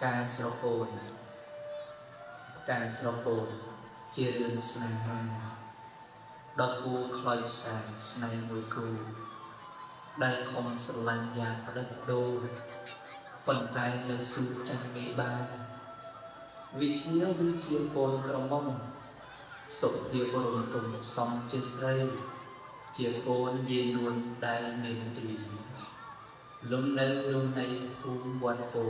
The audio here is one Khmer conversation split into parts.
ការស្រពោនផ្កាស្រពោនជារឿងស្នេហាដ៏គួរខ្លុយផ្សាស្នេហ៍មួយគូដែលខំស្រឡាញ់យ៉ាងផ្ដិតដូរប៉ុន្តែនៅស៊ូចាញ់មេបាវិធាវាជាកូនក្រមុំសុភាពរំទុំសំជាស្រីជាកូនយាយនួនដែលមានទីលំនៅលំនៃភូមិវត្តពោ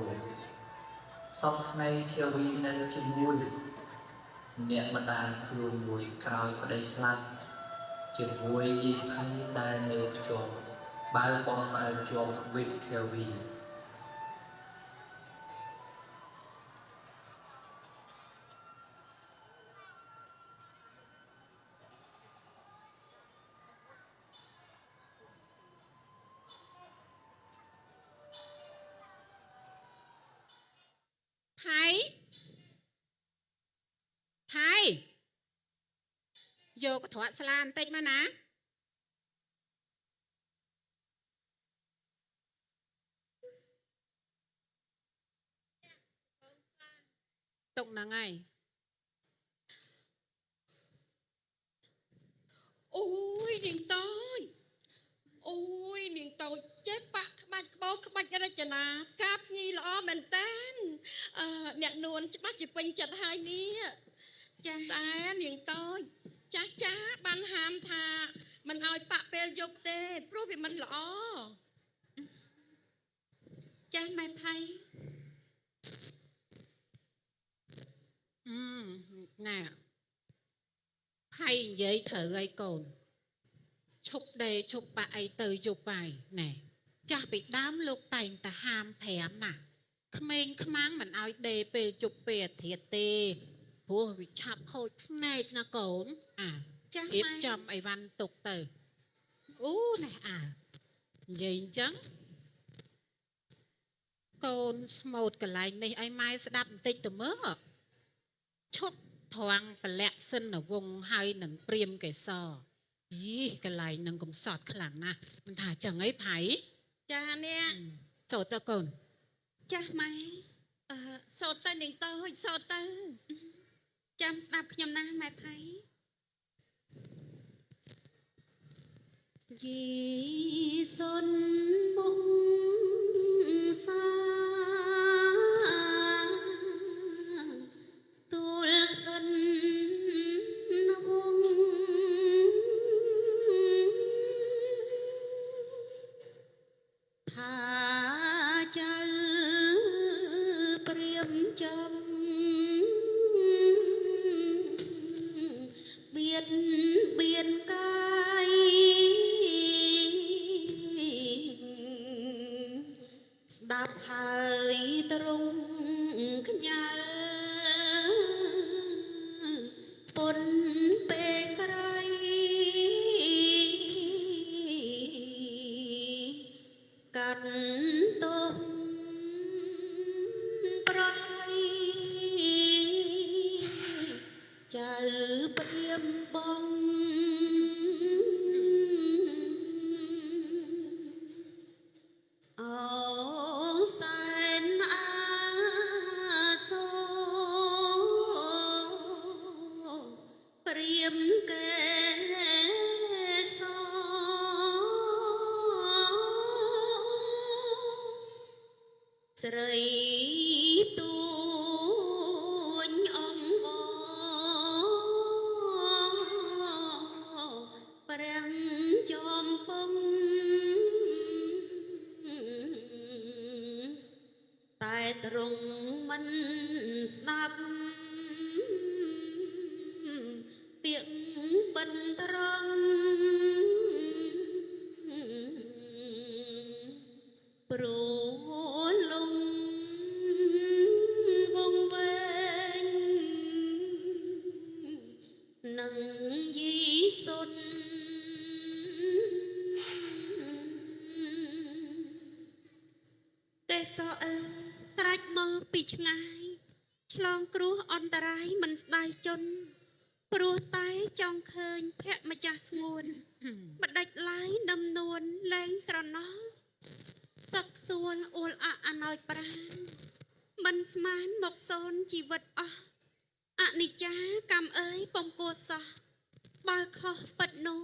សពថ្ងៃធាវីនៅជាមួយអ្នកម្ដាយខ្លួនមួយក្រោយប្តីស្លាប់ជាមួយយាយថៃដែលនៅភ្ជាប់បើបំរើជាប់វិធាវី ផៃផៃយកកន្ត្រកស្លាបន្តិចមកណាទុកហ្នឹងហើយ អូយនាងតូចអូយនាងតូចចេះបាក់ក្បាច់ក្បោក្បាច់រចនាការភ្ញីល្អមែនតើអឺអ្នកនួនច្បាស់ជាពេញចិត្តហើយនេះ ចា តែនាងតូចចាស់ចាស់បានហាមថាមិនឲ្យបាក់ពេលយប់ទេព្រោះវាមិនល្អ ចាម៉ែផៃ អឺណែផៃនិយាយត្រូវហើយកូនឈប់ដេឈប់បាក់អីទៅយប់ហើយណែចាស់ពីដើមលោកតែងតែហាមប្រាំណាក្មេងខ្មាំងមិនឲ្យដេពេលជប់ពេលអាធិតទេព្រោះវាឆាប់ខូចភ្នែកណាកូនអា ចា រៀប ម៉ែ ចំអីវ៉ាន់ទុកទៅអូណែអានិយាយអញ្ចឹងកូនស្មូតកន្លែងនេះឲ្យម៉ែស្ដាប់បន្តិចទៅមើលឈប់ត្រង់ប្រលាក់សិនវងហើយនឹងព្រាមកេសរអីកន្លែងនឹងកំសត់ខ្លាំងណាស់មិនថាចឹងអីផៃ ចាអ្នក សូត្រទៅកូន ចាម៉ែ អឺសោតទៅនាងតូចសោតទៅ ចាំស្ដាប់ខ្ញុំណាម៉ែផៃយីសុនមុខសាទូលសិនវងថាចៅព្រាមចំបៀតបៀនកាយស្ដាប់ហើយត្រង់ខ្ញាល់ពុនពេលក្រៃកាត់ទោសប្រណីចៅព្រាមបងអូសែនអាសូព្រាមកេសស្រីទួញអង្គព្រះចំពងតែទ្រង់មិនស្ដាប់ពាក្យបិនត្រង់ព្រោះលងវងវែងនឹងយីសុន ទេសអើត្រាច់មកពីឆ្ងាយឆ្លងគ្រោះអន្តរាយមិនស្ដាយជន់ព្រោះតែចង់ឃើញភ័ក្រម្ចាស់ស្ងួនម្ដេចឡើយនំនួនលែងស្រណោះសឹកសួនអួលអអណោចប្រាន មិនស្មានមកសូនជីវិតអស់អនិច្ចាកម្មអើយពំគួសោះបើខុសពិតនោះ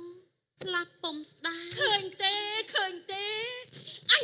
ស្លាប់ពុំស្ដាយ ឃើញទេឃើញទេអញ